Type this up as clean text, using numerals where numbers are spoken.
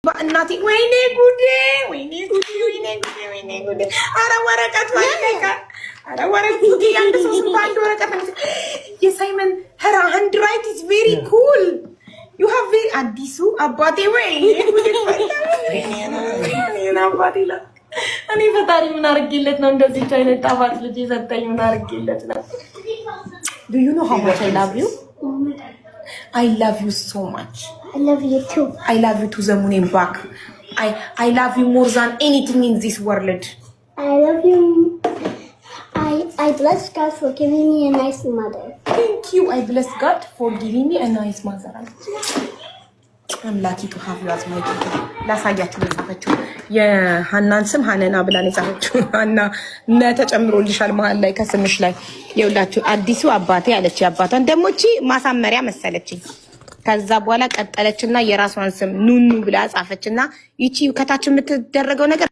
በእናቴ፣ ወይኔ ጉዴ፣ ወይኔ ጉዴ፣ ወይኔ ጉዴ፣ ወይኔ ጉዴ! አረ ወረቀቱ አለቀ። አረ ወረቀቱ፣ አንድ ሰው ስም በአንድ ወረቀት ነው። የሳይመን her handwrite is very cool. You have very አዲሱ አባቴ፣ ወይኔ ጉዴ፣ አባቴ። እኔ ፈጣሪ ምን አድርጌለት ነው እንደዚህ አይነት ጣፋጭ ልጅ የሰጠኝ? ምን አድርጌለት ነው? Do you know how much I love you? I love you so much. I love you too. I love you to the moon and back. I love you more than anything in this world. I love you. I bless God for giving me a nice mother. Thank you. I bless God for giving me a nice mother. I'm lucky to have you as my daughter. ላሳያችሁ የጻፈችው የሀናን ስም ሀነና ብላ ነው የጻፈችው። ሀና ነ ተጨምሮልሻል መሀል ላይ ከስምሽ ላይ። የውላችሁ አዲሱ አባቴ አለች። የአባቷን ደግሞ እቺ ማሳመሪያ መሰለችኝ። ከዛ በኋላ ቀጠለችና የራሷን ስም ኑኑ ብላ ጻፈችና ይቺ ከታች የምትደረገው ነገር